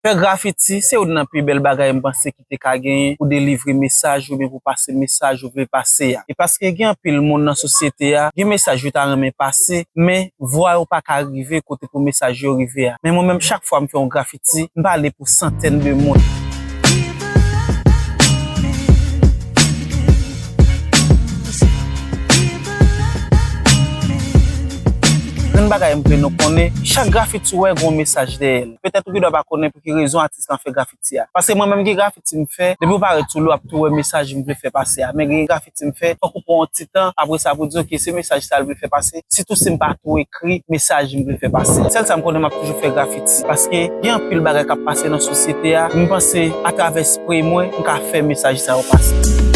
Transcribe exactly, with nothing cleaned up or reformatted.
Fè grafiti se youn nan pi bèl bagay m panse ki te ka genyen pou delivre mesaj oubyen pou pase mesaj ou vle pase a. E paske gen anpil moun nan sosyete a, gen mesaj yo ta renmen pase, men vwa yo pa ka rive kote pou mesaj yo rive a. Men mwen menm, chak fwa m fè yon grafiti, m pale pou santèn de moun. Youn bagay m vle nou konnen, chak grafiti ou wè gen yon mesaj dèyè l. Petèt ou gen dwa pa konnen pou ki rezon atis lan fè grafiti a. Paske mwen menm gen grafiti m fè, depi ou parèt sou li, w ap tou wè mesaj m vle fè pase a. Men gen grafiti m fè, fòk ou pran yon ti tan, apre sa pou di, ok, se mesaj sa l vle fè pase. Sitou si m pa tou ekri mesaj m vle fè pase. Sèl sa m konnen, m ap toujou fè grafiti. Paske gen anpil bagay k ap pase nan sosyete a. M panse atravè spray mwen, m ka fè mesaj sa yo pase.